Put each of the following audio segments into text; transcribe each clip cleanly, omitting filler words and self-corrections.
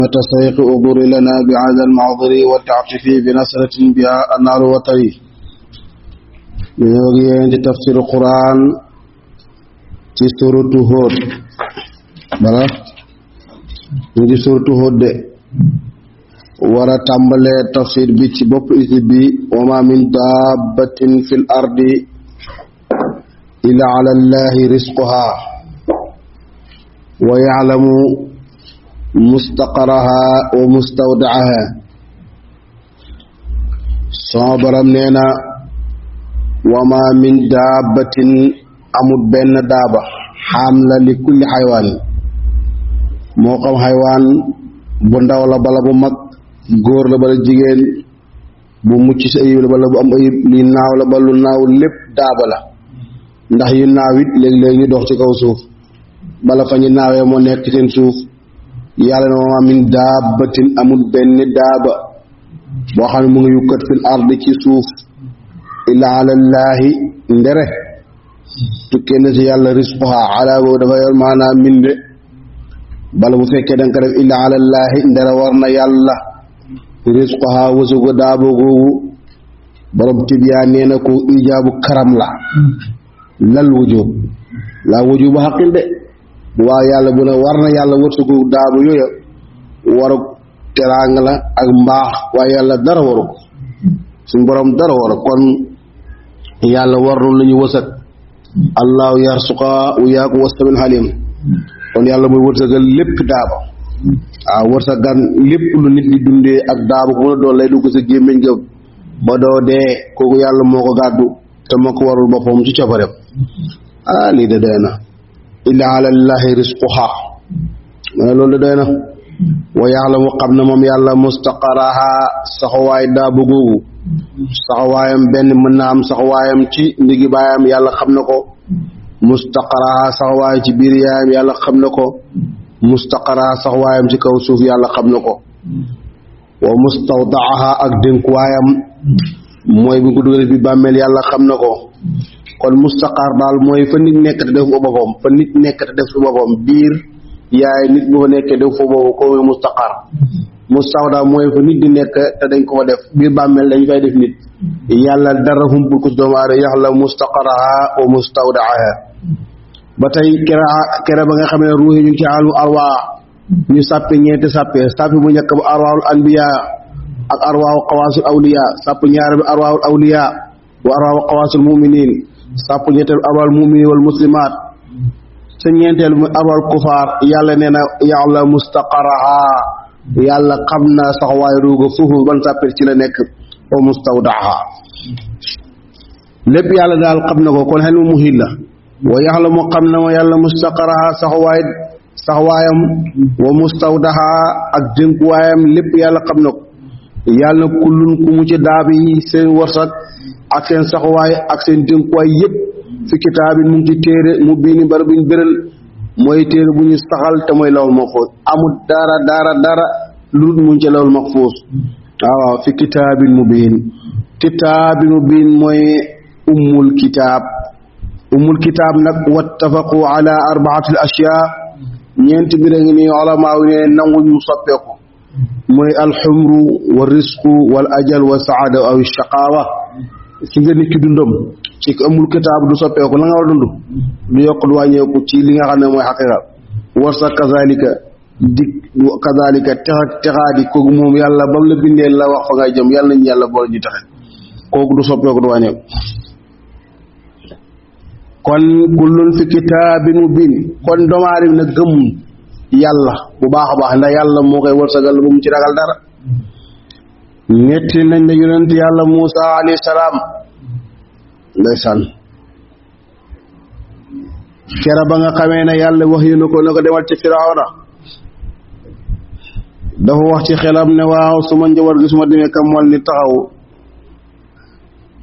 وتسيق أبور لنا بهذا المعذر والتعفف بنصرة بها النار وطري من تفسير القرآن في سورة هود بلا في سورة هود ورا تامبالي تفسير بي ci bop isib bi وما من دابة في الأرض إلا على الله رزقها ويعلم مستقرها ومستودعها صابرم نينا وما من دابة أمد بين دابة حاملة لكل حيوان موقم حيوان بندا ولا بلا بو مك góor la bala jigéen bu mucc ci ayib la bala bu am ayib li naaw la balu naaw lépp daaba la ndax yu naaw it léeg-léeg ñu dox ci kaw suuf bala fa ñu naawee moo nekk seen suuf yàlla na ma min daabatin amul benn daaba boo xam ne mu ngi yukkat fil ardi ci suuf illa alallaahi ndere tukkee na ci yàlla risquha ala boobu dafa yor maanaam minde bala bu fekkee danga ko def illa alallaahi ndere war na yàlla risquha wasugo daaba googu borom tibiyaa nee na ko ijaabu karam la lal wujub la wujubu xaqin de waaw yàlla bu ne war na yàlla wërsëgu daaba yooya waru teraanga la ak mbaax waaye yàlla dara waru ko suñu borom dara waru kon yàlla warul la ñu wërsëg allahu yarsuqa wa yaaku wastabil halim kon yàlla mooy wërsëgal lépp daaba waaw wërsëgan lépp lu nit di dundee ak daaba ko mën a doon lay dugg sa gémmiñ ga ba doo dee kooku yàlla moo ko gàddu te moo ko warul boppam ci cobareem lii de doy na illa alallahi risquha ma ne loolu de doy na wa ya'lamu xam na moom yàlla mustaqaraha saxawaay daaba googu saxawaayam benn mën na am saxawaayam ci ndigi baayam yàlla xam na ko mustaqaraha saxawaay ci biir yaayam yàlla xam na ko mustaqaraha saxawaayam ci kaw suuf yàlla xam na ko wa mustawdaaha ak dénkuwaayam mooy bu ko dugalee bi bàmmeel yàlla xam na ko kon mustaqar daal mooy fa nit nekk te def fa boppam fa nit nekk te def fa boppam biir yaay nit bu fa nekkee def fa boppam ko mooy mustaqar mustawda mooy fa nit di nekk te dañ ko fa def biir bàmmeel dañ fay def nit yàlla dara humpul ko ci doomu aadama yaxla mustaqaraha wa mustawdaaha ba tey kera ba nga xam ne ruuxi ñu ngi ci àllu arwaa ñu sàppe ñeenti sàppe bu njëkk ba arwaahul anbiya ak arwaahu xawaasul awliya sàpp ñaar bi arwaahul awliya wa arwaahu xawaasul muminin sàpp ñetteel arwaahul muminin wal muslimaat sa ñeenteel mu arwaahul kufaar yàlla nee na yàlla mustaqaraha yàlla xam na sax waaye ruuga foofu ban sàppe ci la nekk wa mustawdaaha lépp yàlla daal xam na ko kon xel mu muhil la wa yàlla mu xam na ma yàlla mustaqaraha saxwaayam wa mustawdaha ak dénkuwaayam lépp yàlla xam na ko yàlla na kullun ku mu ci daab yi seen warsak ak seen saxwaay ak seen dénkuwaay yëpp fi kitaabin mu ngi ci téere mu biini bar buñ béral mooy téere bu ñu saxal te mooy lawul mahfuus amul dara lu dul mu ngi ci lawul mahfuus waaw fi kitaabin mu biin mooy ummul kitaab nag wattafaqu ala arbaatil ashyaa ñeenti mbir a ngi nii ulamaa yi ne nanguñ mu soppeeku mooy alxumru wa risqu wal ajal wa saada aw shaqaawa ci nga nit ki dundam ci amul kitaab du soppeeku la nga war a dund du yokk du wàññeeku ci li nga xam ne mooy xaqiqa war sa kazalika texaadi kooku moom yàlla bam la bindee la wax fa ngay jëm yàlla nañu yàlla boole ñu taxe kooku du soppeeku du wàññeeku kon kullun fi kitaabin mubiin kon domaari na gëm yàlla bu baax a baax ndax yàlla moo koy wërsëgal bu mu ci ragal dara ñetti nañ ne yonent yàlla Muusa alayhi salaam ndeysaan kera ba nga xamee ne yàlla wax yu na ko demal ci Firawna dafa wax ci xelam ne waaw suma njaboot gi suma demee kamal ni taxaw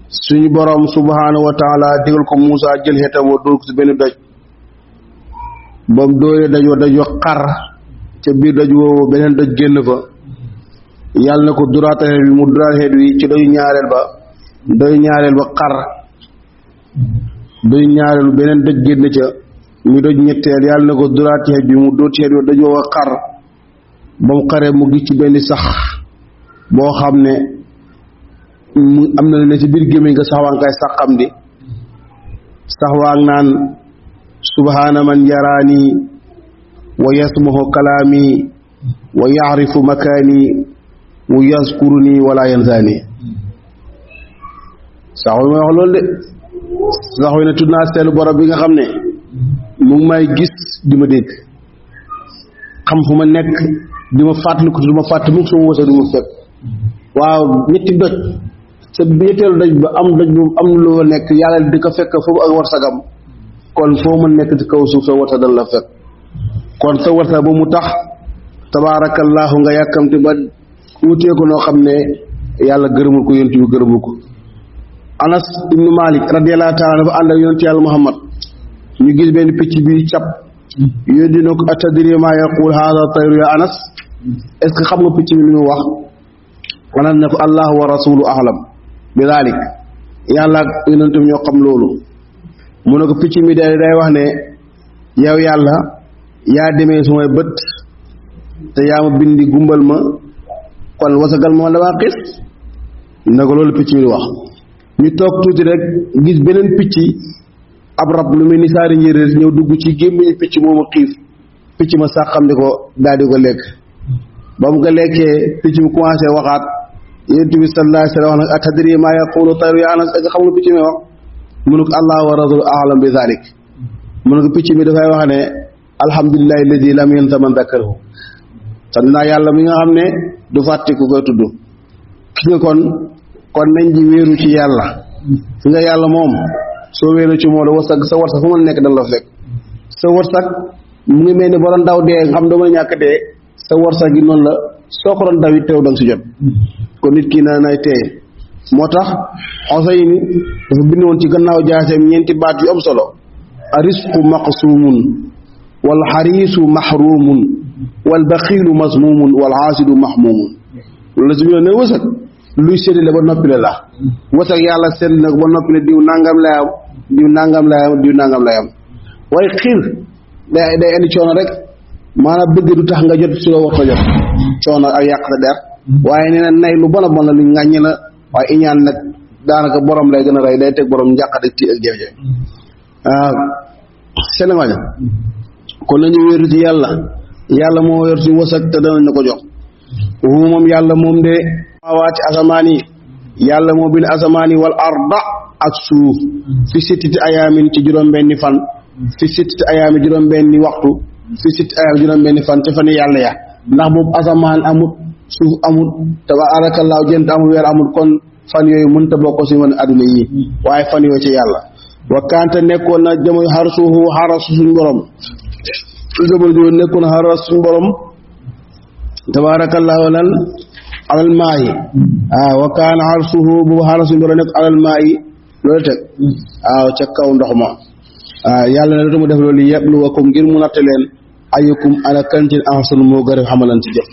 suñu borom subhanahu wa taala digal ko Muusa jël xetam wa dóor ko ci benn doj bam dóoree doj wa xar ca biir doj woowu beneen doj génn fa yàlla na ko duraata xeet bi mu duraat xeet wi ci doy ñaareel ba xar doy ñaareelu beneen doj génn ca muy doj ñetteel yàlla na ko duraat ci xeet bi mu dóor ci xeet wi doj woowu xar ba mu xaree mu gis ci benn sax boo xam ne mu am na ne ci biir gémmiñ nga sax waa nga koy sàqam di sax waa naan subhaana man yaraani wa yasmahu kalaami wa yaarifu makaani wa yazkuruni wala yansaani sax wi may wax loolu de sax wi ne tudd naa seelu borom bi nga xam ne mu ngi may gis di ma dégg xam fu ma nekk di ma fàttaliku du ma fàtte mukk sama wërsëg du ma fekk waaw ñetti doj sa ñetteelu doj ba am doj bu am lu nekk yàlla di ko fekk foofu ak warsagam kon foo mën nekk ci kaw suuf sa wërsëg dal la fekk kon sa wërsëg ba mu tax tabaarakallaahu nga yàkkamte ba wutee ko noo xam ne yàlla gërëmul ko yonent bi gërëmul ko Anas ibnu Malik radiyallahu taala dafa ànd ak yonent yàlla Muhammad ñu gis benn picc bi cap yooyu dina ko atadri ma yaqul hada tayru ya Anas est-ce que xam nga picc bi li mu wax Anas ne ko allahu wa rasulu ahlam bi dalik yàlla ak yonentam ñoo xam loolu mu ne ko picc mi day wax ne yow yàlla yaa demee sumay bët te yaa ma bindi gumbal ma kon wasagal ma damaa xis ne ko loolu picc mi di wax ñu toog tuuti rek gis beneen picc ab rab lu mel ni saari njéeréer ñëw dugg ci gémmiñ picc moomu xiif picc ma sax xam ne ko daal di ko lekk ba mu ko lekkee picc mi commencé waxaat yonent bi sallallahu alayhi wa sallam wax nag atadri ma yaqulu tayru ya Anas xam nga picc mi wax mu ne ko allah wa rasulu a'lam bi zalik mu ne ko picc mi dafay wax ne alhamdulillahi alladi lam yansa man dakarahu sant naa yàlla mi nga xam ne du fàtte ku koy tudd ki nga kon nañ ji wéeru ci yàlla fi nga yàlla moom soo wéeru ci moom la warsak sa warsak fu mën nekk dal la fekk sa warsak mu ngi mel ni ba doon daw dee nga xam doo mën a ñàkk dee sa warsak gi noonu la soo ko doon daw it teew danga si jot kon nit kii na nay teye moo tax Xuseyn dafa bind woon ci gannaaw jaaseem ñeenti baat yu am solo arisqu maqsumun wal xariisu mahrumun wal baxiilu masmumun wal aasidu mahmumun loolu la si ne wërsëg luy séddale ba noppi la wërsëg yàlla sédd nag ba noppi ne diw nangam lay am diw nangam lay am diw nangam lay am waaye xiir day indi coono rek maanaam bëgg du tax nga jot su la war ko jot coono ak yàq sa der waaye nee na nay lu bon a bon la lu ŋàññi la waaye iñaan nag daanaka borom lay gën a rey day teg borom njàqate ti ak jafe-jafe seen ngaña kon nañu wéeru ci yàlla yàlla moo yor ci wërsëg te danañ na ko jox moom yàlla moom de waati asamaan yi yàlla moo bind asamaan yi wal arda ak suuf fi sittati ayaamin ci juróom-benni fan fi sittati ayaami juróom-benni waxtu fi sittati ayaami juróom-benni fan ci fan yàlla ya ndax boobu asamaan amut suuf amut tabaarakallaahu jant amut weer amut kon fan yooyu mënta bokk ci man adduna yi waaye fan yooyu ci yàlla wa kaante nekkoon na jamoy xarsuhu xarasu suñ borom jamono jooju nekkoon na xaras suñ borom tabaarakallaahu lan alal maa yi wa kaana arsuhu boobu xaaral suñu borom nekk alal maa yi loolu teg ca kaw ndox ma yàlla ne lu mu def loolu yabluwakum ngir mu natte leen ayyukum ana kantin ahsanu moo gën a xamalan ci jëf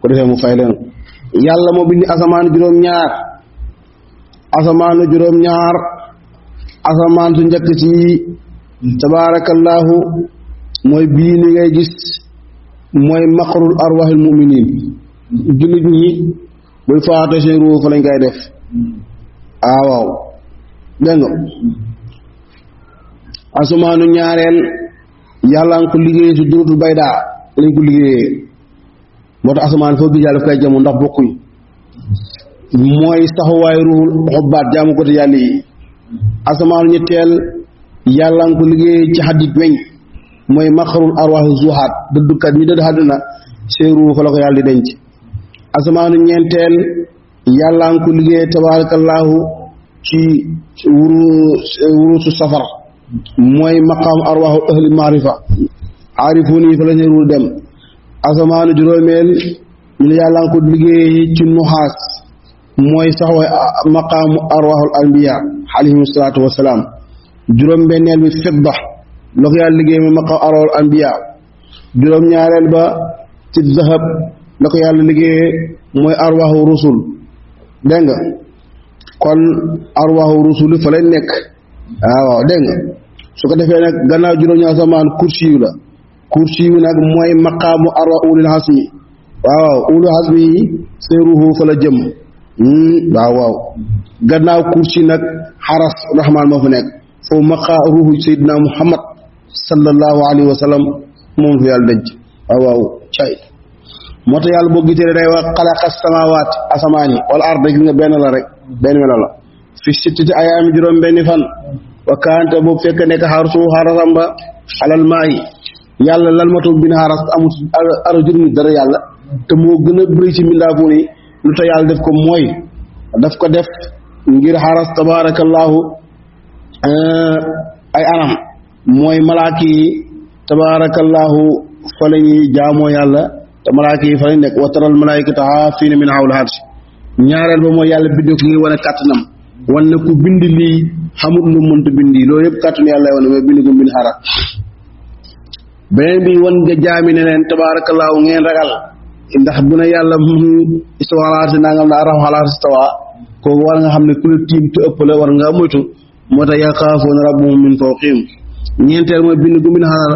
ko defee mu fay leen yàlla moo bindi asamaan juróom-ñaar asamaan su njëkk ci tabaarakallaahu mooy bii ni ngay gis mooy maqarul arwaahil mu'miniin jullit ñi buy faate seen ruuf fa lañ koy def waaw dégg nga asamaanu ñaareel yàlla nga ko liggéeyee si durutul baydaa lañ ko liggéeyee moo tax asamaan foo gis yàlla daf koy jamu ndax bokkuñ mooy saxuwaay ruuxul xubbaat jaamu ko te yàlla yi asamaanu ñetteel yàlla nga ko liggéeyee ci xadit weñ mooy maqarul arwaahi zuhaat dëddukat ñi dëdd àdduna seen ruuf fa la ko yàlla di denc asamaanu ñeenteel yàlla nga ko liggéey tabaarakallaahu ci wurusu safar mooy maqaam arwaaxu ahli maarifa aarifuun yi fa la seen ruuf dem asamaanu juróomeel ñu ne yàlla nga ko liggéey ci nuxaas mooy sax way maqaamu arwaaxul anbiya alayhim salaatu wasalaam juróom-benneel bi fidda la ko yàlla liggéey mooy maqaam arwaaxul anbiya juróom-ñaareel ba ci zahab la ko yàlla liggéeyee mooy arwaaxu rusul dégg nga kon arwaaxu rusul fa lay nekk waaw dégg nga su ko defee nag gannaaw juróom-ñaar asamaan kursi yu la kursi yu nag mooy maqaamu arwaaxu ulil hasmi waaw ulu hasmi yi seen ruuxu fa la jëm waaw gannaaw kursi nag xaras rahmaan moo fa nekk foofu maqaa ruuxu Seydina Muhammad sallallahu alayhi wa sallam moom fi yàlla denc waaw cay moo tax yàlla boo gisee day wax xalaqa samawaat asamaan yi wala arda gis nga benn la rek benn melo la fi sittati ayaami juróom benni fan wa kaante boobu fekk nekk xarsu xarasam ba alal maa yi yàlla lan ma toog bin xaras amul ara juróomi dara yàlla te moo gën a bëri ci mbindaafoon yi lu tax yàlla def ko mooy daf ko def ngir xaras tabarakallahu ay anam mooy malaaka yi tabarakallahu fa la ñuy jaamoo yàlla te malaaka yi fa lañ nekk wa taral malaikata haafiina min hawlil arsh ñaareel ba mooy yàlla bindee ko ngir wane kàttanam wan ne ku bind lii xamut lu mënta bind lii loolu yëpp kàttanu yàlla wane mooy bind ko bind xaras beneen bi wan nga jaami ne leen tabaarakallaahu ngeen ragal ndax bu ne yàlla istawa alal arshi nangam na arrahmaanu alal arshi istawa kooku war nga xam ne ku la tiim te ëpp la war nga moytu moo tax yaxaafuuna rabbahum min fawqihim ñeenteel mooy bind gu bind xaras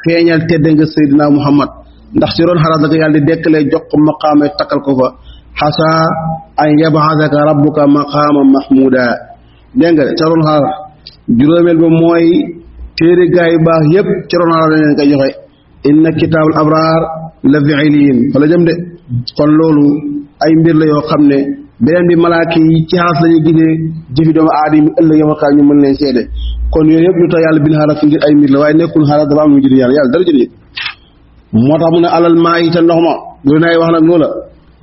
feeñal tedd nga Seydina Muhammad ndax ci roon xaras la ko yàlla di dekkalee jox ko maqaame takkal ko fa xasa an yab'athaka rabbuka maqaaman mahmuuda dégg nga ca roon xaras juróomeel ba mooy téere gaa yu baax yëpp ci roon xaras la leen koy joxe inna kitaabul abraar la fi illiyin fa la jëm de kon loolu ay mbir la yoo xam ne beneen bi malaaka yi ci xaras la ñuy gisee jëfi doomu aadama ëllëg yow ñu mën leen seede kon yooyu yëpp lu tax yàlla bind xaras ngir ay mbir la waaye nekkul xaras dafa am lu jëriñ yàlla dara jëriñ moo tax mu ne alal maa yi te ndox ma lu nay wax nag loola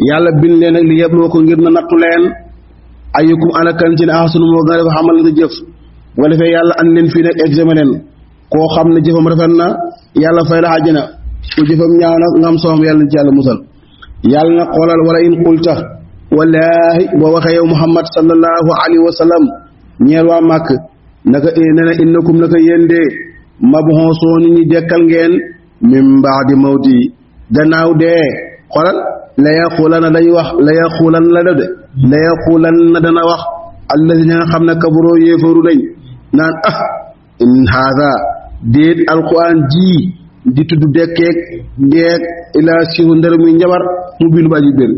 yàlla bind leen nag li yebloo ko ngir na nattu leen ayyukum ana kan ci ne ahsanu moo gën a def xamal nga jëf bu ko defee yàlla an leen fii nag examen leen koo xam ne jëfam rafet na yàlla fay la àjjana ku jëfam ñaaw nag nga am soxam yàlla na ci yàlla musal yàlla na xoolal wala in qulta wallaahi boo waxee yow Muhammad sallallahu alayhi wa sallam ñeel waa màkk naka nee na innakum naka yéen de mab'uusuun ñi dekkal ngeen min ba'di mawti gannaaw dee xoolal la yaqulanna dañuy wax la yaqulanna la def de la yaqulanna dana wax allazina nga xam ne kafaroo yéefaru lañ naan in haada déet alquran ji di tudd dekkeeg deeg ilaa sihu ndër muy njabar mu bilu ba ji bér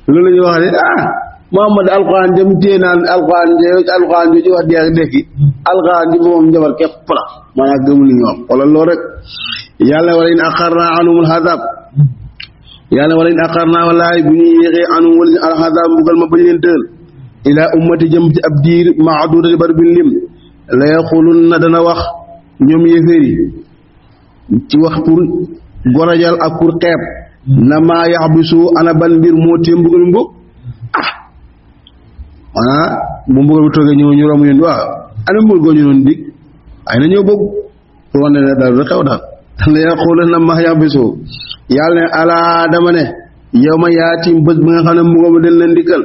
loolu la ñuy wax ne Muhammad alquran jëm téye naan alquran jooju wax deeg dekki alquran ji moom njabar képp la maanaam gëmul li ñu wax wala loolu rek yàlla wala in aqarna anhumul azab yàlla wala in aqarna wallaahi bu ñuy yéexee anhum wala al azab mbugal ma bañ leen tëral ilaa ummati jëm ci ab diir maaduudati bari bin lim la yaqulun na dana wax ñoom yéeféer yi ci wax pour gorajal ak pour xeeb na maa yaxbisu ana ban mbir moo tee mbugal mi mbóog bu mbugal bi toogee ñëw ñu romb ñun waaw ana mbugal goo ñu noon dig ay na ñëw bëgg pour wane ne daal xew daal la yaqulun na maa yaxbisu yàlla ne alaa dama ne yow ma yaatim bés bi nga xam ne mbugal mi dañ leen dikkal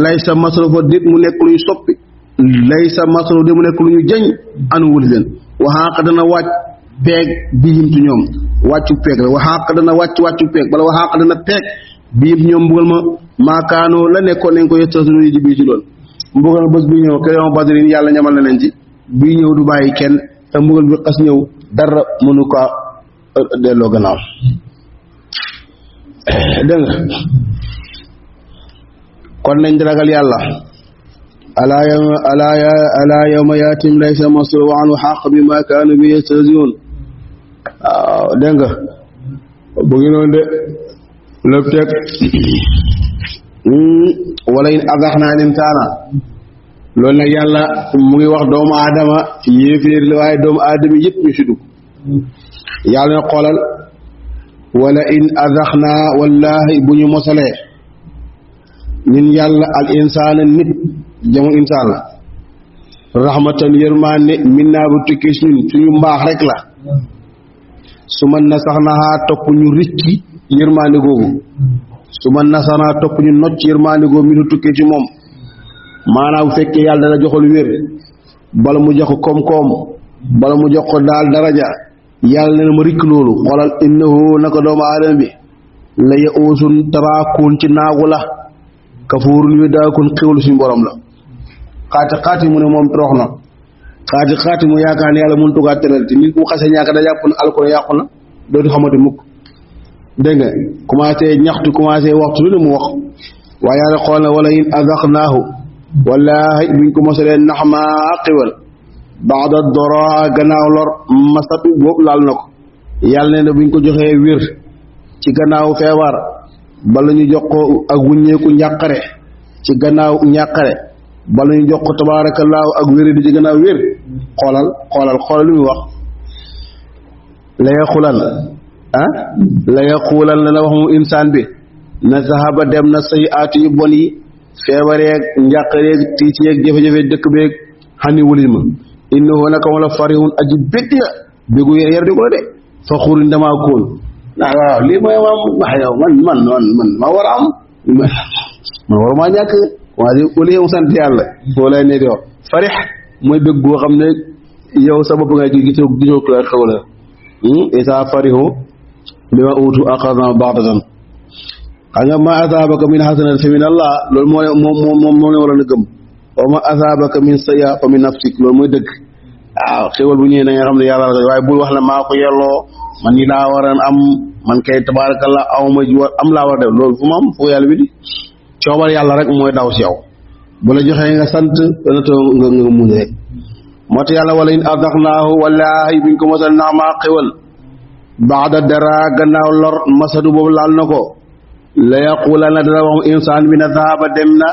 lay sa masrofa dit mu nekk lu ñu soppi lay sa masrof dit mu nekk lu ñu jañ anu wuti leen waxaaq dana wàcc peeg bihim ci ñoom wàccu peeg la waxaaq dana wàccu peeg wala waxaaq dana peeg bihim ci ñoom mbugal ma maakaanoo la nekkoon nañ ko yestasunu ji bii ci lool mbugal ma bés bi ñëw ke yow badrin yàlla ñamal na leen ci bii ñëw du bàyyi kenn te mbugal bi xas ñëw dara mënu ko delloo gannaaw dégg nga kon nañ di ragal yàlla alaa yawma yaatim laysa masruufun anhu xaq bi ma kaanu bi yastahzi'uun waaw dégg nga bu ngi noonu de lépp teg wala in azaxnaa linsaana loolu nag yàlla mu ngi wax doomu aadama yéeféer la waaye doomu aadama yëpp ñu si dugg yàlla na xoolal wala in azaxnaa wallaahi bu ñu mosalee ñun yàlla al insaana nit jamu insaan la rahmatan yërmaande min naa bu tukkee si ñun suñu mbaax rek la su ma nasaxnaa topp ñu ricci yërmaande googu su ma nasaxnaa topp ñu nocc yërmaande googu mi du tukkee ci moom maanaam bu fekkee yàlla dana joxal wér bala mu jox ko koom-koom bala mu jox ko daal daraja yàlla ne na ma rikk loolu xoolal innahu naka doomu aadama bi la ya'uusun taraakuun ci naagu la kafuurun wi daakun xéwlu suñu borom la xaati mu ne moom torox na xaati mu yaakaar ne yàlla mënut a teral te nit mu xasee ñàkk da jàpp na alko yàqu na dootu xamante mukk dégg nga commencé ñaxtu commencé waxtu lu mu wax waaye yàlla xool na wala in azaqnaahu wallahi buñ ko mosalee naxmaa xiwal baada dora gannaaw lor masatu boobu laal na ko yàlla nee na buñ ko joxee wér ci gannaaw feebar bala ñu jox ko ak wuññeeku njàqare ci gannaaw njàqare bala ñu jox ko tabaarakallaahu ak wér di ci gannaaw wér xoolal lu muy wax la yaqulan la yaqulan la wax mu insaan bi na sahaba dem na say aatu yu bon yi feebareeg njàqareeg tiit yeeg jafe-jafe dëkk beeg xani wulil ma innahu naka wala farihun aji bég la bégu yar di ko de fa xurin damaa kóol waaw lii mooy wax yow man ma war a am man war maa ñàkk waaye au lieu mu sant yàlla foo lay ne di wax farix mooy bég boo xam ne yow sa bopp ngay gisoo ko xew la isa farihu bima utu aqadna ba'datan xam nga ma asaabaka min hasanat fa min allah loolu moo ne waroon a gëm wa ma asaabaka min sayya fa min nafsik loolu mooy dëgg waaw xéwal bu ñëwee na nga xam ne yàlla la waaye bul wax ne maa ko yelloo man ni laa waroon am man kay tabaarakallah awma ji war am laa war a def loolu fu mu am fu yàlla bi di coobal yàlla rek mooy daw si yow bu la joxee nga sant dana too nga muñ rek moo tax yàlla wala in azaqnaahu wallahi biñ ko mosal naamaa xéwal baada dara gannaaw lor masadu boobu laal na ko la yaqulanna dana wax insaan bi na zahaba dem na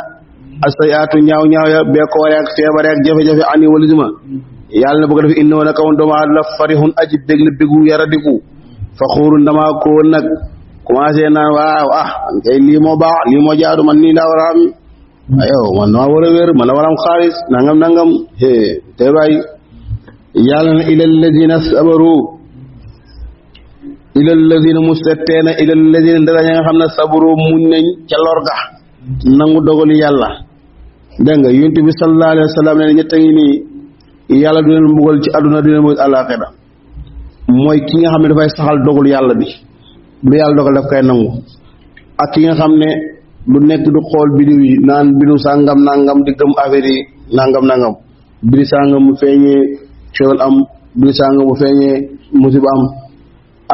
asayaatu ñaaw ya beekoore ak feebare ak jafe-jafe ani walisma yàlla na bëgg def innoo naka woon doomu aadama la farihun aji bég la bégu yaradiku faxuurun damaa ko nag commencé naan waaw man kay lii moo baax lii moo jaadu man nii laa war a am ayow man damaa war a wér man la war a am xaalis nangam te bàyyi yàlla na ila alladina sabaru ila alladina mustatteena ila alladina dara ña nga xam ne sabaru muñ nañ ca lor ga nangu dogali yàlla dégg nga yonent bi sallallahu alayhi wa sallam ne ñett ngi nii yàlla du leen mbugal ci àdduna du leen mbugal àllaaxira mooy ki nga xam ne dafay saxal dogalu yàlla bi lu yàlla dogal daf koy nangu ak ki nga xam ne du nekk du xool bidiw yi naan bidiw sàngam nangam di gëm affaire yi nangam bidiw sàngam mu feeñee xéwal am bidiw sàngam mu feeñee musiba am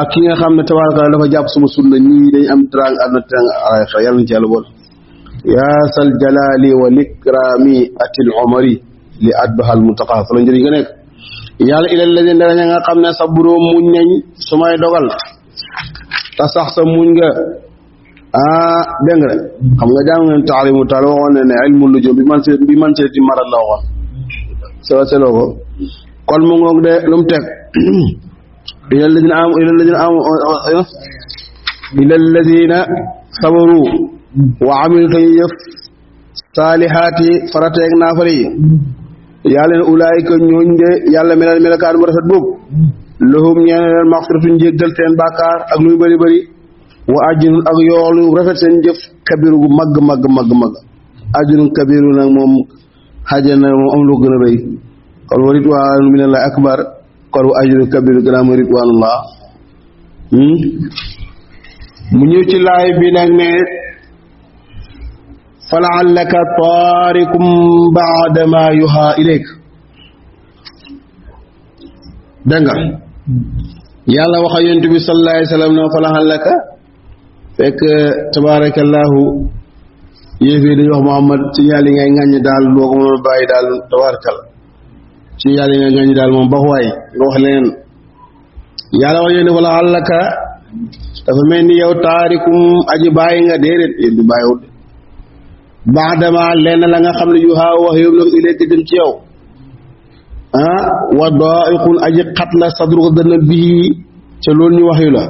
ak ki nga xam ne tabaaraka dafa jàpp suma sunna ñii dañ am trang àdduna trang àllaaxira yàlla na ci yàlla bool yaa sal jalaali wal ikraami atil omari li adbahal muntaqa fa la njëriñ nga nekk yàlla ilal ladina dara ña nga xam ne sabroo muñ nañ su may dogal te sax sa muñ nga dégg nga xam nga jàng ngeen taalimu taala waxoon ne ilmu nujum bi man seeti marat la waxoon seloo ko kon mu ngoog de lu mu teg ilal ladina sabaru wa amilu tañu yëf saalihaati farateeg naafare yi yàlla ne ulaayika ñooñ de yàlla melal melakaan mu rafet boobu lahum ñeen leen maxfiratun jéggal seen bàkkaar ak lu bëri bëri wa ajrun ak yoolu rafet seen jëf kabiru gu màgg ajrun kabiru nag moom xajana moom am lu gën a rëy kon wa ridwaanu minallahi akbar kon wa ajrun kabiru gën a am ridwaanullah mu ñëw ci laay bi nag ne falaallaka taarikum baada ma yuha ilayk dégg nga yàlla wax ak yonent bi sallallahu alayhi wa sallam ne falaallaka fekk tabaarakallahu yéefee dañuy wax Muhammad ci yàlla ngay ŋàññi daal boo ko mënoon bàyyi daal tabaarakal ci yàlla ngay ŋàññi daal moom bax waay nga wax leneen yàlla wax yonent falaallaka dafa mel ni yow taarikum aji bàyyi nga déedéet yéen di bàyyiwut baadama lenn la nga xam ne yu xaaw wax yow nag ilayka jëm ci yow wa daa'iqun aji xat la sadruka dana bii ca loolu ñu wax yu la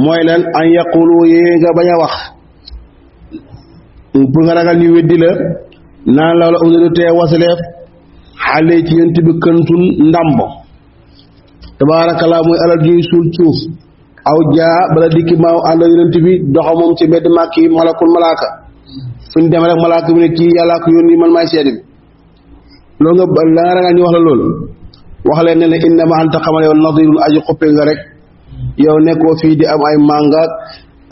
mooy lan an yaqulu yee nga bañ a wax pour nga ragal ñu weddi la naan la undu tee wasaleef xale ci yent bi këntun ndàmb tabaarakallah muy alal juy suul suuf aw jaa bala dikki maaw ànd yonent bi doxa moom ci mbedd màkk yi malakul malaaka fu ñu dem rek malaaka bi ne kii yàllaa ko yónni man maay seede bi loolu nga la nga ragal ñu wax la loolu wax leen ne innama anta xamal yow nadirun aji xuppe nga rek yow nekkoo fii di am ay manga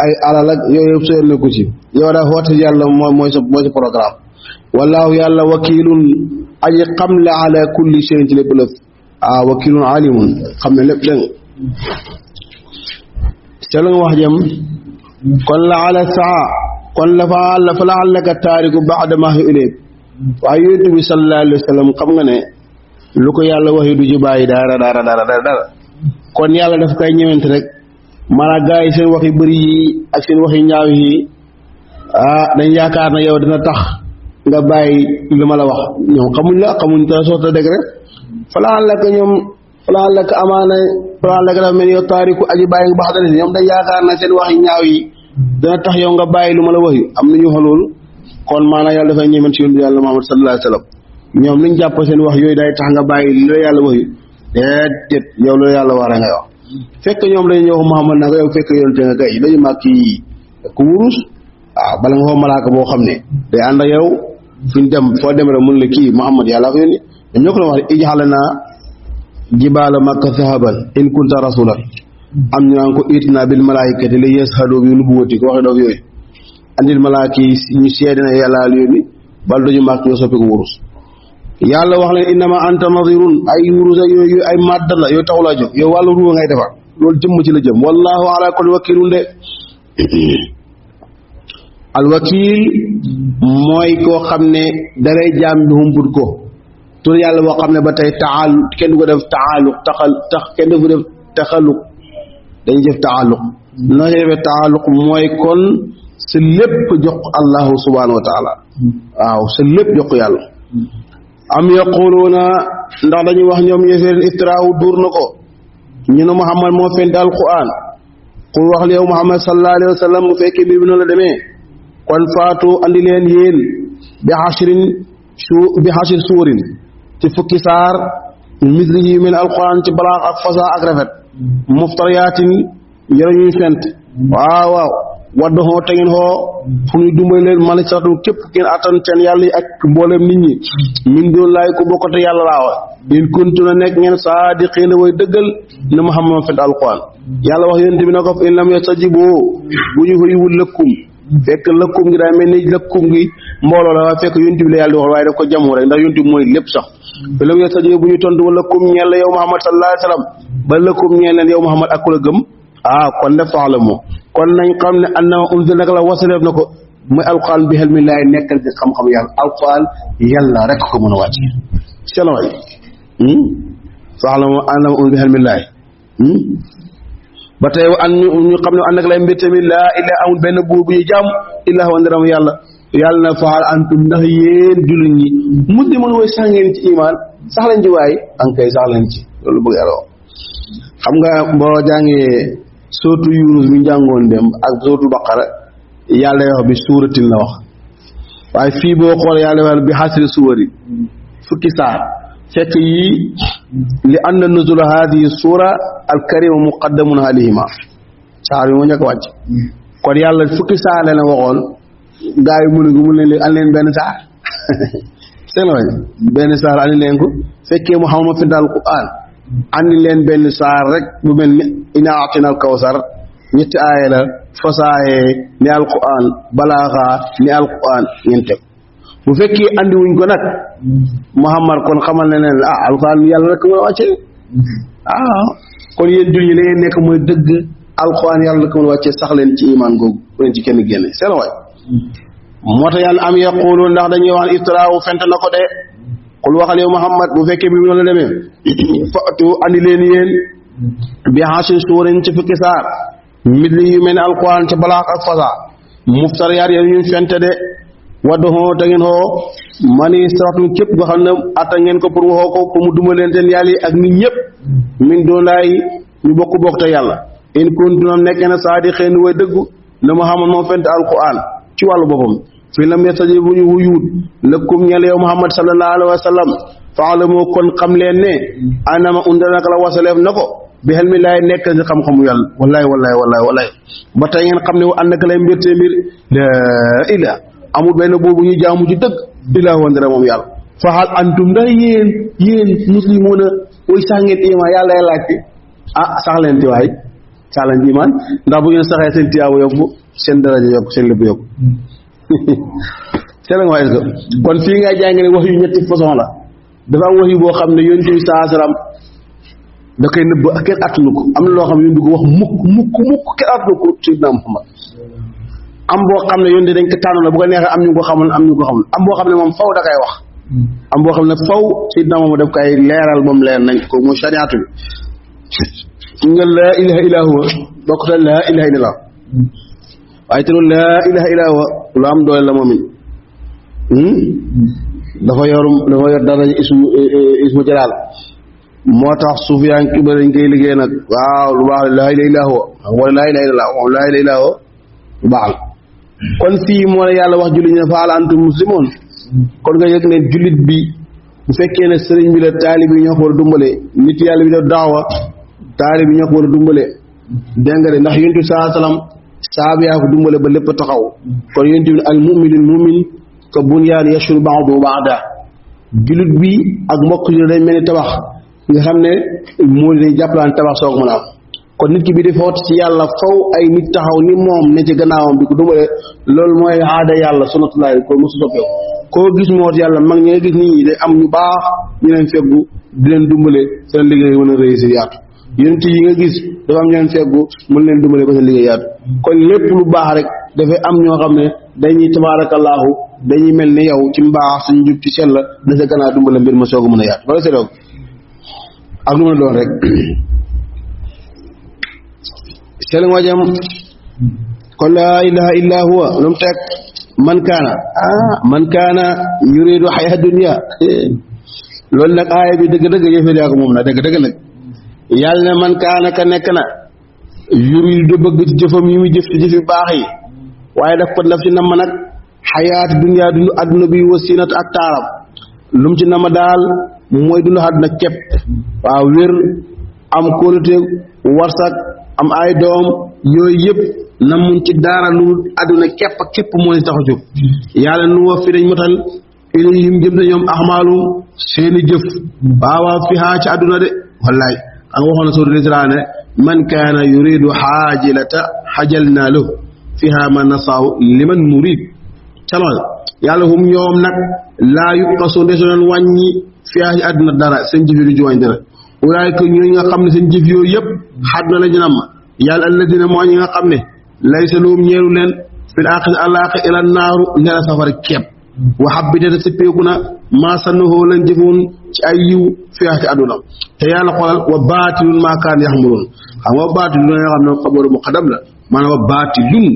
ay alal ak yooyu yëpp soo nekku ci yow daa woote yàlla mooy sa programme wallaahu yàlla wakilun aji xam la ala kulli shay'in ci lépp lëf wakilun alimun xam ne lépp dégg ca la nga wax jëm kon la ala saa kon la fa laallaka taariku ba'da ma ilayk waaye yonent bi sallallahu alayhi wa sallam xam nga ne lu ko yàlla waxi du ci bàyyi dara kon yàlla daf koy ñëwante rek maanaam gaa yi seen wax yu bëri yi ak seen wax yu ñaaw yi dañ yaakaar na yow dina tax nga bàyyi li ma la wax ñoom xamuñ ta soota dëgg rek falaa laka amaana falaa laka dafa mel yow taariku aji bàyyi nga bax dana si ñoom dañ yaakaar na seen wax yu ñaaw yi dina tax yow nga bàyyi lu ma la wax yu am nañu wax loolu kon maanaam yàlla dafay ñëwante si yonent yàlla Muhammad sallallahu alayhi wa sallam ñoom liñ jàpp seen wax yooyu day tax nga bàyyi li la yàlla wax yu déedéet yow loolu yàlla war a ngay wax fekk ñoom dañu ñëw Muhammad naka yow fekk yonente nga kay dañu màgg kii ku wurus bala nga xoo malaaka boo xam ne day ànd ak yow fi ñu dem foo dem rek mun la kii Muhammad yàlla ko yónni dañ ñoo ko doon wax ne ij'alna jibaala makka zahaban in kunta rasulan am ñu naan ko itina bil malaikati li yashhadu bi nubuwwati ko waxe doog yooyu andil malaaka yi ñu seede na yàlla yónni bal dañu màgg yow soppi ko wurus yàlla wax leen innama anta nadirun ay wurus ak yooyu ay madda la yow taxulaa jóg yow wàllu ruuwa ngay defar loolu jëmm ci la jëm wallahu ala kulli wakilun de al wakil mooy koo xam ne dalay jaam bi humput ko tur yàlla boo xam ne ba tey taalu kenn du ko def taaluq kenn du ko def taxaluq dañuy def taaluq noo ci defee taaluq mooy kon sa lépp jox allahu subhanahu wa taala waaw sa lépp jox ko yàlla am yaquluuna ndax dañuy wax ñoom yéeféer iftiraahu duur na ko ñu ne Muhammad moo fent alquran qul wax li yow Muhammad sallallahu alayhi wa sallam bu fekkee mbir bi noonu la demee kon faatu andi leen yéen bi xashir suurin ci fukki saar misli yi mel alquran ci balaax ak fasaa ak rafet muftariyaatin yara ñuy fent waaw wadda xoo te ngeen xoo fu ñuy dumbali leen mali satu képp kenn attan seen yàlla yi ak mboolem nit ñi min doon laay ko bokkate yàlla laawa in kuntu na nekk ngeen saadiqiina way dëggal ne Muhammad fent alquran yàlla wax yonent bi na ko in lam yastajibu bu ñu faywul lëkkum fekk lëkkum gi daa mel ni lëkkum gi mbooloo la waaye fekk yonent bi la yàlla di wax waaye daf ko jamu rek ndax yonent bi mooy lépp sax ba lam yastajibu bu ñu tontu wa lëkkum ñeel la yow Muhammad sallallahu alayhi wa sallam ba lëkkum ñeel leen yow Muhammad ak ku la gëm kon def fax la moo kon nañ xam ne annama unzila naka la wasaleef na ko muy alquran bi xel mi laay nekkal ci xam-xam yàlla alquran yàlla rek ko mën a wàcce selaway fax la moo annama unzila bi xel mi laay ba tey an ñu xam ne ànd ak lay mbir tamit laa ilaa amul benn buur bu ñu jaam illaa wa ndiram yàlla na faxal antum ndax yéen jullit ñi muslimun way sax ngeen ci iman sax lañ ci waaye an kay sax lañ ci loolu bëgg yàlla wax xam nga boo jàngee sootu Yunus mi jàngoon dem ak sootu Baqara yàlla wax bi suuratin la wax waaye fii boo xool yàlla wax bi xasri suwari fukki saar fekk yi li anna nuzula hadihi suura al karima muqaddamun alayhima saar yi moo njëkk wàcc kon yàlla fukki saar la waxoon gaa yi mu leen an leen benn saar seen way benn saar andi leen ko fekkee Muhammad fi daal Qur'an andi leen benn saar rek bu mel ni inaa atinal kawsar ñetti aaya la fasaaye ni alquran balaaxa ni alquran ngeen teg bu fekkee andi wuñ ko nag Muhammad kon xamal ne leen alquran yàlla rek mën a wàcce kon yéen julli la ngeen nekk mooy dëgg alquran yàlla rek mën a wàcce sax leen ci iman googu bu leen ci kenn génne seen waay moo tax yàlla am yaqulu ndax dañuy wax iftiraahu fent na ko de xul waxal yow Muhammad bu fekkee bi noonu la demee fatu andi leen yéen bi xasin suurin ci fukki saar mitli yu mel ne alquran ci balaax ak fasa muftariyaat yéen ñu fente de waddu xoo te ngeen xoo mani saratum képp nga xam ne atta ngeen ko pour waxoo ko pour mu duma leen seen yàlla yi ak nit ñëpp min doon laay ñu bokk te yàlla in kuntum nekk na saadiqiin way dëggu ne Muhammad moo fente alquran ci wàllu boppam fi lam yastajibu ñu wuyuut lakum ñeel yow Muhammad sallallahu alayhi wa sallam faalamu kon xam leen ne anama undal naka la wasaleef na ko bi xel mi laay nekk ci xam-xamu yàlla wallahi ba tey ngeen xam ne ànd ak lay mbir te mbir la ila amul benn boobu ñu jaamu ci dëgg ila wandara moom yàlla faxal antum ndax yéen muslimuuna way sax ngeen iman yàlla ya laajte sax leen ti waay sax leen ci iman ndax bu ngeen saxee seen tiyaabu yokku seen daraja yokku seen lépp yokku seen nga est-ce que kon fii nga jàng ne wax yu ñetti façon la dafa am wax yu boo xam ne yonent bi saa salaam da koy nëbb ak kenn attanu ko am na loo xam ne du ko wax mukk kenn attanu ko Seydina Muhammad am boo xam ne yoon dañ ko tànn la bu ko neexee am ñu ko xamul am boo xam ne moom faw da koy wax am boo xam ne faw Seydina Muhammad daf koy leeral moom leer nañ ko mooy shariatu bi nga laa ilaha illa huwa bokkute laa ilaha illallah waaye te loolu laa ilaha illa huwa lu am doole la moom it dafa yor dara ismu jalaal moo tax suufiyaan ki ba dañ koy liggéey nag waaw lu baax laa ilaha illa huwa wala laa ilaha illallah moom laa ilaha illa huwa lu baax la kon fii moo la yàlla wax jullit ñi fa hal antum muslimoon kon nga yëg ne jullit bi bu fekkee ne sëriñ bi la taalib yi ñoo ko war a dumbale nit yàlla bi def daawa taalib yi ñoo ko war a dumbale dégg nga de ndax yonent bi saa salaam saaba yaa ko dumbale ba lépp taxaw kon yonent bi al mu'minul mu'min ka bunyaan yashuddu ba'duhu ba'dan jullit bi ak mbokk yi dañ mel ni tabax nga xam ne moo di jàppalaan tabax soog mën a am kon nit ki bi di foot ci yàlla faw ay nit taxaw ni moom ne ci gannaawam bi ko dumbale loolu mooy aada yàlla sunnatullaahi ko mosu soppeeku koo gis moo yàlla mag ñi nga gis nit ñi day am ñu baax ñu leen feggu di leen dumbale seen liggéey mën a réussir yaatu yonent yi nga gis dafa am ñu leen feggu mën leen dumbale ba seen liggéey yaatu kon lépp lu baax rek dafay am ñoo xam ne dañuy tabaarakallaahu dañuy mel ni yow ci mbaax suñ jub ci sell da sa gannaaw dumbale mbir ma soog a mën a yaatu wala c'est donc ak lu mën a doon rek sel wajam kon laa ilaha illa huwa lu mu teg man kaana yuridu xaya dunya loolu nag aaya bi dëgg-dëgg yëfee yaa ko moom na dëgg-dëgg nag yàlla ne man kaana ka nekk na yuridu bëgg ci jëfam yi muy jëf ci jëfi baax yi waaye daf ko daf ci nama nag xayaat dunya dundu adduna bi wasinat ak taaram lu mu ci nama daal mooy dundu àdduna képp waaw wér am kóolute warsak am ay doom yooyu yëpp namuñ ci daara lu àdduna képp moo leen tax a jóg yàlla nu wa fi dañ motal ilayhim jëm te ñoom axmaalum seeni jëf waawaaw fi haa ci àdduna de wallaay a nga waxoon na suratul Israa ne man kaana yuridu xaajilata xajalnaa lahu fiha ma nasaaw liman nurid ca lool yàlla hum ñoom nag laa yuqasu ndesu doon wàññi fiha ci àdduna dara seen jëf yi du ci wàññi dara ulaayka ñooñu nga xam ne seen jëf yooyu yëpp xad na la jinam yàlla alladina moo ñi nga xam ne laysa lahum ñeeru leen fil aaxirati alaaxira ila naaru ndera safara képp wa habbita sippeeku na maa sannahu lañ jëfoon ci ay yiw fiha ci àdduna te yàlla xoolal wa baatilun maa kaan yaxmuloon xam nga wa baatilun nga xam ne xabaru muqaddam la maanaam wa baatilun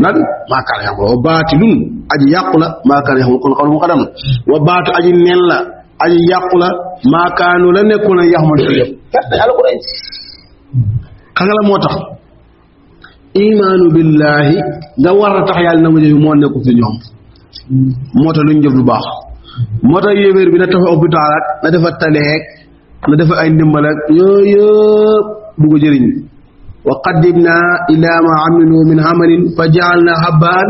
lan maa kaan yaxmuloon wa baatilun aji yàqu la maa kaan yaxmuloon kon xabaru muqaddam la wa baatu aji nen la aji yàqu la maa kaanu la nekkoon a yaxmul ci yëpp yàlla ko rey xam nga la moo tax imaanu billaahi nga war a tax yàlla na ma jëf moo nekku ci ñoom moo tax lu ñu jëf lu baax moo tax yéeféer bi na tafa hôpital ak na dafa taleeg na dafa ay ndimbal ak yooyu yëpp du ko jëriñ wa qaddimna ila ma amilu min amalin fa jaalna habaan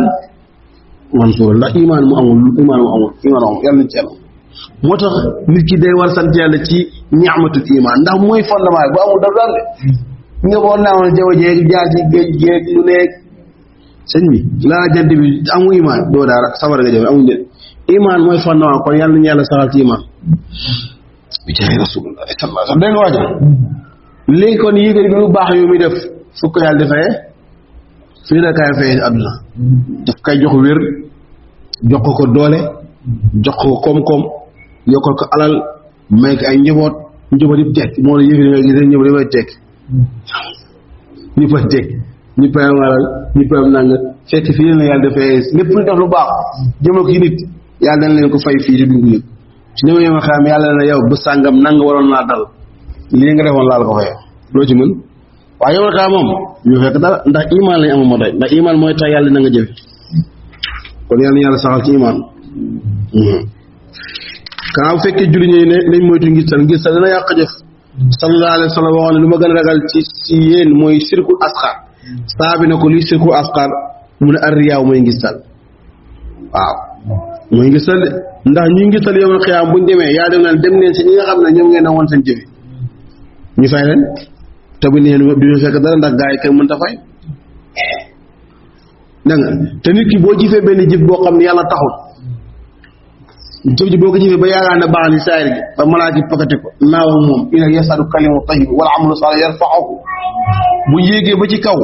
mansuura ndax imaan mu amul yàlla nañ ci yàlla moo tax nit ki day war sant yàlla ci ni'matul iman ndax mooy fondement bu amul dara daal nga boo naawoon jaww jeeg jaar ci géej géej lu nekk sëñ bi laa jant bi amul iman doo dara safara nga jëm amul njëriñ iman mooy fondement kon yàlla nañu yàlla saxal ci iman bi jaay rasulullah sallallahu alayhi wasallam dégg nga waajo léegi kon yéegéer bi lu baax yu muy def fukk yàlla defee fii la kaay fayee àdduna daf kay jox wér jox ko doole jox ko koom-koom yokkal ko alal may ko ay njaboot yëpp tekk moo la yëfi nga gisee ñëpp dafay tekk ñu fay tekk ñu pay am alal ñu pay am nanga fekk fii leen yàlla dafay lépp lu def lu baax jëmal ko ci nit yàlla dañ leen ko fay fii ci dugg yëpp ci ni ma yema xam yàlla na yow bu sàngam nanga waroon naa dal lii nga defoon laal ko fay loo ci mën waaye yow kaa moom ñu fekk dara ndax iman lañ am moo doy ndax iman mooy tax yàlla na nga jëfe kon yàlla saxal ci iman kanaa bu fekkee julli ñi ne nañ moytu ngistal dana yàq jëf sallallahu alayhi wa sallam waxoon ne lu ma gën a ragal ci yéen mooy sirkul asxar saabi na ko luy sirkul asxar mu ne arriyaaw mooy ngistal waaw mooy ngistal de ndax ñi ngistal yow xiyaam buñ demee yaa dem naan dem leen si ñi nga xam ne ñoom ngeen a woon seen jëfi ñu fay leen te bu neen duñu fekk dara ndax gaa yi kenn mënta fay dégg nga te nit ki boo jëfee benn jëf boo xam ne yàlla taxul jëf ji boo ko jëfee ba yaakaar ne baax ni saayir gi ba malaaka yi pakate ko naaw ak moom ila yasadu kalimu tayyib wala amalu salih yarfa'uhu bu yéegee ba ci kaw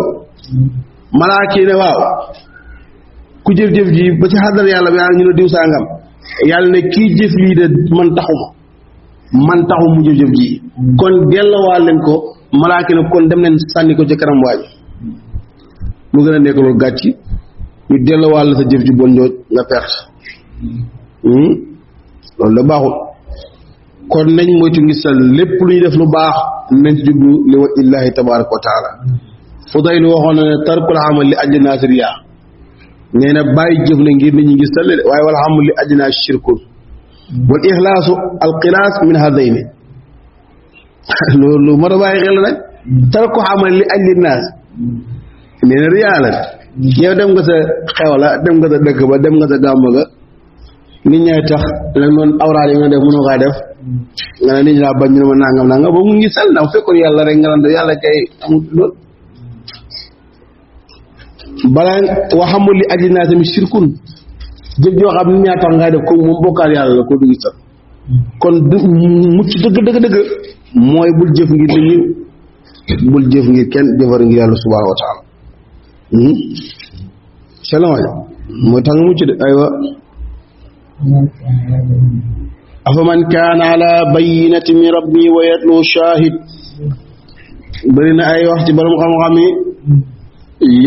malaaka yi ne waaw ku jëf-jëf ji ba ci xaddar yàlla bi yàlla ñu ne diw sangam yàlla ne kii jëf lii de man taxu mu jëf-jëf ji kon delloowaal leen ko malaaka ne kon dem leen sànni ko ci kanam waaj mu gën a nekk loolu gàcc ñu delloowaal la sa jëf ji bon njooj nga perte loolu la baaxul kon nañ moytu ngistal lépp lu ñu def lu baax nañ ci jublu li wa illahi tabaraka wa taala Fudayl waxoon na ne tarkul amal li ajli naas riyaa nee na bàyyi jëf na ngir nit ñi ngistal waaye wala amal li ajli naas shirkun wal ixlaasu alxilaas min hadayni loolu moo tax bàyyi xel nag tarkul amal li ajli naas nee na riyaa la yow dem nga sa xew la dem nga sa dëkk ba dem nga sa gàmm ga nit ñay tax lan noonu awraal yi nga def mënoo kaa def nga ne nit ñi laa bañ ñu ne ma nangam boobu mu ngi sal ndax fekkoon yàlla rek nga naan yàlla kay amul loolu balaa waxamul li aji naa tamit sirkun jëf joo xam nit ñaa tax ngaa def ko moom bokkaal yàlla la ko du ngi sal kon du mucc dëgg mooy bul jëf ngir nit ñi bul jëf ngir kenn jëfar ngir yàlla subhanahu wa taala selama mooy tax nga mucc de aywa afaman kaana ala bayyinati min rabbi wa yatlu shahid bëri na ay wax ci borom xam-xam yi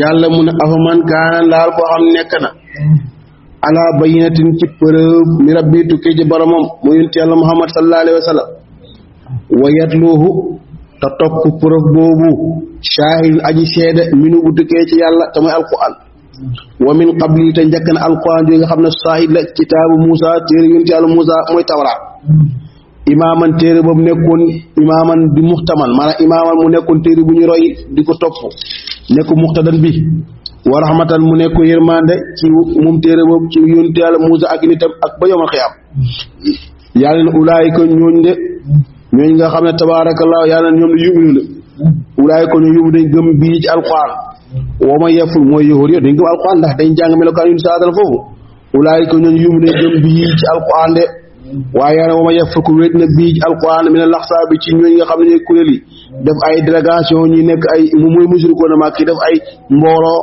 yàlla mu ne afaman kaana laal koo xam nekk na ala bayyinatin ci preuve min rabbi tukkee ci boromam mu yonent yàlla Muhammad sallallahu alayhi wa sallam wa yatluhu te topp preuve boobu shahid aji seede minu bu tukkee ci yàlla te mooy alquran wa min qabli te njëkk na alquran yi nga xam ne saahid la kitaabu Moussa téere yonent yàlla Moussa mooy tawraat imaaman téere boobu nekkoon imaaman di muxtaman maanaam imaaman mu nekkoon téere bu ñu roy di ko topp nekk muxtadan bi wa rahmatan mu nekk yërmande ci moom téere boobu ci yonent yàlla Moussa ak nitam ak ba yawmal xiyaam yàlla ne ulaayika ñooñ de ñooñ nga xam ne tabaarakallaahu yàlla ne ñoom la yuminu de ulaayika ñu yumu dañ gëm bii ci alquran woo ma yeful mooy yëhóor yo dañ gëm alquran ndax dañ jàng melokaan yu saatal foofu ulaayika ñooñu yum ne gëm bii ci alquran de waaye yàlla woo ma yeful ko wéet na bii ci alquran mi ne laxsaa bi ci ñooñ nga xam ne ñooy kuréel yi def ay délégation ñi nekk ay mooy musirikoo na maa kii def ay mbooloo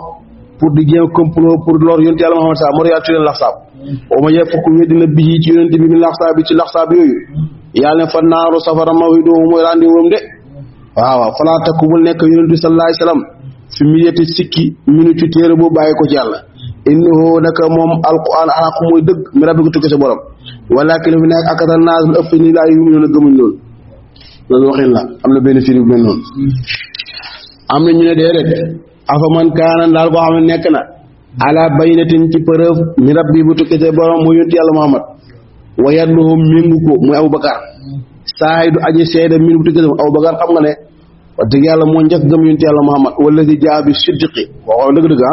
pour di jéem complot pour lor yonent yàlla Muhammad sa moo tax yàlla tuddee laxsaab woo ma yeful ko wéet na bii ci yonent bi mi laxsaa bi ci laxsaab yooyu yàlla ne fa naaru safara maw'iduhum mooy rendez-vous de waaw falaa takku bul nekk yonent bi sallallahu alayhi wasallam fi miliyati sikki minu ci téere boobu bàyyi ko ci yàlla innahu naka moom alquran alaq mooy dëgg mi rabbi ko tukke sa borom walakin fi nekk akata naas lu ëpp ni laa yu'minuuna gëmuñ loolu waxin la am na benn firi bu mel noonu am na ñu ne déedéet afa man kaana daal koo xam ne nekk na ala baynatin ci preuve mi rabbi bu tukke sa borom mooy yonent yàlla Muhammad wa yatluhu méngu ko mooy Abubakar saahidu aji seede min bu tukke sa Abubakar xam nga ne wax dëgg yàlla moo njëkk gëm yonent yàlla Muhammad wala di jaa bi siddiqi waxoo dëgg-dëgg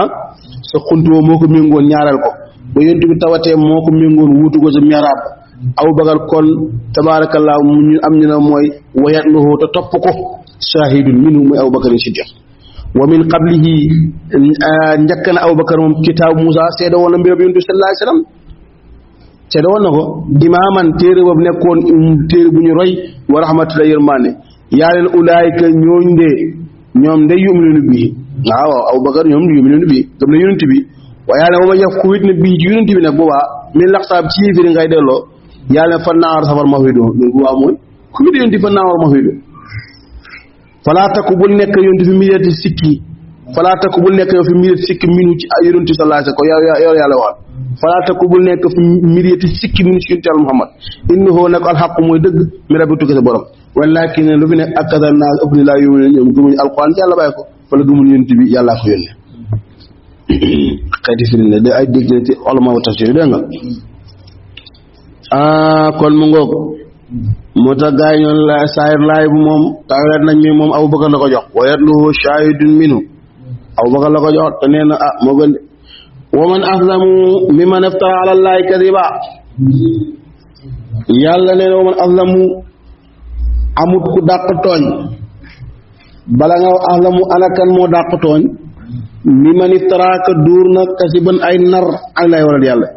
sa xuntuwoo moo ko méngoon ñaareel ko ba yonent bi tawatee moo ko méngoon wuutu ko sa miiraab Abubakar kon tabaarakallaa mu ñu am ñu ne mooy wayatluhu te topp ko shahidun minhu mooy Abubakar siddiq wa min qablihi njëkk na Abubakar moom kitaabu Moussa seede woon na mbirab yonent bi sallallahu alayhi wasallam seede woon na ko imaaman téere boobu nekkoon téere bu ñu roy wa rahmatullahi yërmande yaa leen ulaayika ñooñ de ñoom de yu'minuuna bii waaw Abubakar ñoom yu'minuuna bii gëm na yonent bi waaye yàlla mooma yaf ku wit na bii ci yonent bi nag boobaa min laxtaab ci yéefiri ngay delloo yàlla fa naawar safar mahwido loolu boobaa mooy ku wit yonent fa naawar mahwido falaa takku bul nekk yonent fi miliyati sikki falaa takku bul nekk yow fi miliyati sikki minu ci yonent sallallahu alayhi wasallam ko yow yàlla waxal falaa takku bul nekk fi miliyati sikki minu ci yonent yàlla Muhammad innahu nag alxaq mooy dëgg mi rabbi tukke sa borom walakin lu fi nekk akada naas ëpp ni laa yóbbu ñoom gëmuñu alquran yàlla bàyyi ko wala gëmuñu yonent bi yàllaa ko yónnee xeeti firin ne da ay dégg ci ulama wa tafsir dégg nga kon mu ngoog moo tax gars yi ñoon la saayir laay bu moom tawreet nañ mi moom Abubakar la ko jox wa yatluhu shahidun minhu Abubakar la ko jox te nee na moo gën de wa man azlamu mimman iftara ala llahi kadiba yàlla nee na wa man azlamu amut ku dàq tooñ bala nga azlamu anakan moo dàq tooñ mimman iftara ka duur na kasiban ay nar ak lay waral yàlla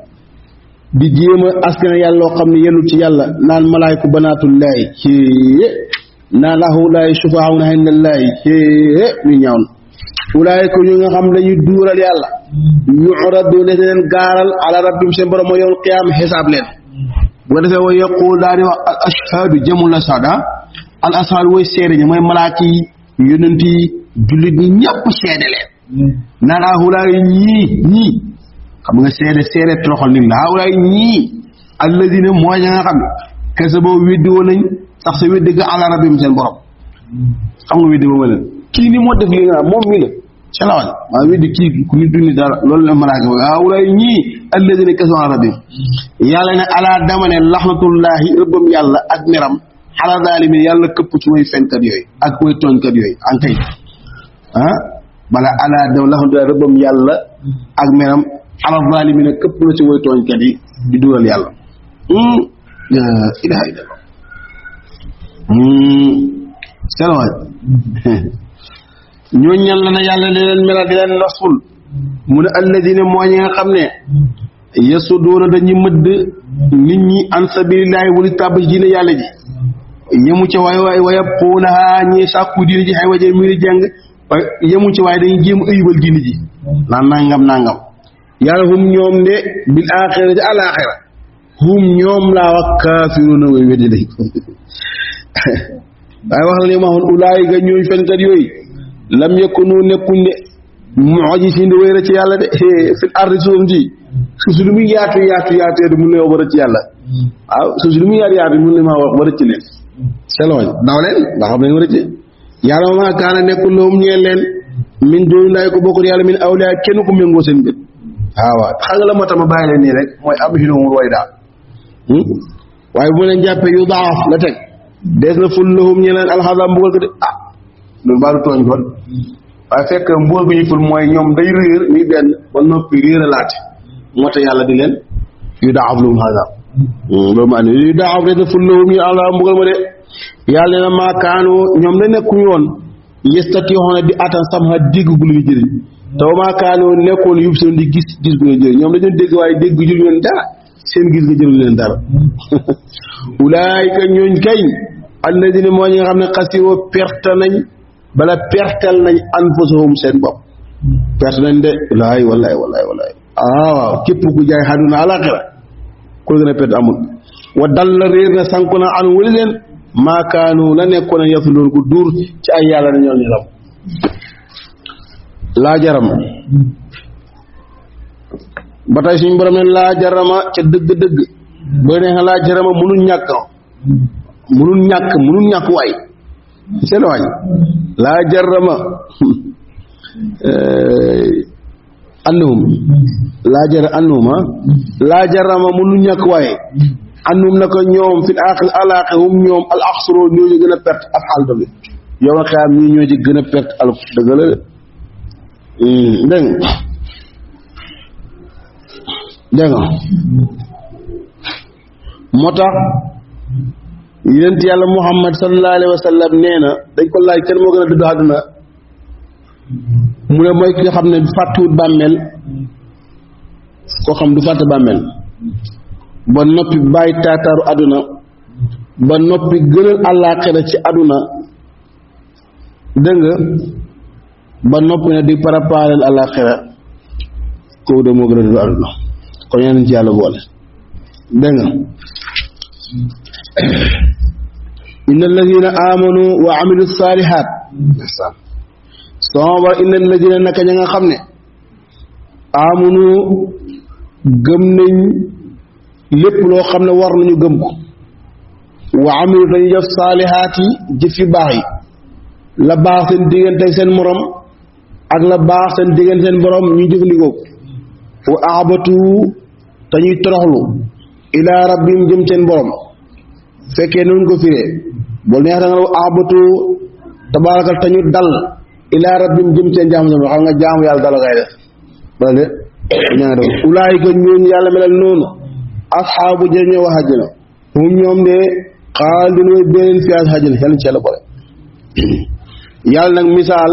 di jéem a askan yàlla loo xam ne yellu ci yàlla naan malaayku banaatullaahi naan lahulaay sufahauna indallaahi ñu ñaaw na ulaayka ñu nga xam dañuy duural yàlla yu'radu def leen gaaral ala rabbim seen borom mooy yawmal qiyaama xisaab leen bu ko defee wa yaqul daal di wax al ashhaadu jamul ashhaada al ashhaadu way seede ñi mooy malaaka yi yonent yi jullit ñi ñëpp seede leen naan lahulaay ñii xam nga seede toroxal nit la lahulaay ñii alladina mooy ña nga xam ne kese boobu weddi woon nañ sax sa weddi ga ala rabbim seen borom xam nga weddi boobu leen kii ni moo def li nga moom mi la selawal maa weddi kii ku nit du ni dara loolu la malaaka bi awlaay ñii alladina kasaw rabbim yàlla ne alaa dama ne laxnatullaahi rëbbam yàlla ak meram ala zaalimiin yàlla këpp ci way fenkat yooyu ak way tooñkat yooyu ankay bala alaa dama laxnatullaahi rëbbam yàlla ak meram ala zaalimiin këpp na ci way tooñkat yi di dugal yàlla ilaha illallah selawal ñoo ñan la na yàlla di leen melal di leen nasul mu ne alladina moo ñi nga xam ne yasuduuna dañuy mëdd nit ñi an sabilillahi wali tàbb ci diine yàlla ji yemu ci waay wa yabquunaha ñi sàkku diine ji xay waje muy di jàng waaye yemu ci waaye dañuy jéem ayibal diine ji naan nangam yàlla hum ñoom de bil axirati al axira hum ñoom laa wax kaafiruuna way weddi day waaye wax la li ma waxoon ulaayika ñooñ fenkat yooyu lam yakunu nekkuñ de mu'jizin di wéy ci yàlla de fil ardi suuf si lu muy yaatu du mun ne war a ci yàlla waaw suuf si lu muy yaatu mun ne maa wax war a ci leen selooñ daw leen nga xam ne war a ci yàlla ma kaana nekkul lahum ñeel leen min doonu laay ko bokkul yàlla min awliya kenn ku méngoo seen bët waaw xam nga la moo tax ma bàyyi leen nii rek mooy am hinumul way daal waaye bu leen jàppee yu daaf la teg des na ful lahum ñeel leen alxazaab mbugal ko de loolu baalu tooñ kon waaye fekk mbool gu ñu ful mooy ñoom day réer muy benn ba noppi réer a laate moo tax yàlla di leen yu daa af luum xasaab loolu ma andi yu daa af des na ful lahum ñu àlla mbugal ma de yàlla nee na maakaanu ñoom da nekkuñu woon yestati xoone di atan samha dégg gu luy jëriñ te maakaanu nekkoon yub seen di gis gu luy jëriñ ñoom dañu dégg waaye dégg gu jëriñ leen dara seen gis nga jëriñ leen dara ulaayika ñooñ kay alladina moo ñi nga xam ne xasiroo perte nañ bala pertal nañ anfusahum seen bopp perte nañ de wallaay waaw képp ku jaay xaduna alaxira ku gën a perte amul wa dal la réer na sanku na an wali leen maakaanu la nekkoon a yetu loolu ko duur ci ay yàlla na ñoom ñu lam laa jarama ba tey suñu borom ne laa jarama ca dëgg-dëgg boo neexa laa jarama mënul ñàkk waay seen waay laa jarama annahum laa jarama mënu ñàkk waaye annahum naka ñoom fil alaaqi hum ñoom al axsaro ñoo ci gën a perte ab xaal dëgg yow ma xam ñii ñoo ci gën a perte al dëgg la dégg nga moo tax yonent yàlla Muhammad sallallahu alayhi wa sallam nee na dañ ko laaj kenn moo gën a dëddu àdduna mu ne mooy ki nga xam ne fàttuwut bàmmeel koo xam du fàtte bàmmeel ba noppi bàyyi taataaru àdduna ba noppi gënal àllaaxira ci àdduna dégg nga ba noppi ne di préparer àllaaxira kooku de moo gën a dëddu àdduna kon yeneen ci yàlla boole dégg nga inna alladina amanu wa amilu salihat sama war inna alladina naka ña nga xam ne amanu gëm nañ lépp loo xam ne war nañu gëm ko wa amilu dañu def salihat yi jëf yu baax yi la baax seen diggante ak seen morom ak la baax seen diggante seen borom ñu jëfandikoo wa abatu te ñuy toroxlu ila rabbim jëm seen borom fekkee noonu ko firee boo neex da nga la abatu tabaarakal te ñu dal ila rabbim jëm seen jaamu ñoom xam nga jaamu yàlla dala kay def bala de ñaa nga def ulaayika ñooñu yàlla melal noonu asxaabu jëriñoo wax àjjana hum ñoom de xaalidun way beneen fi àjjana yàlla ci yàlla boole yàlla nag misaal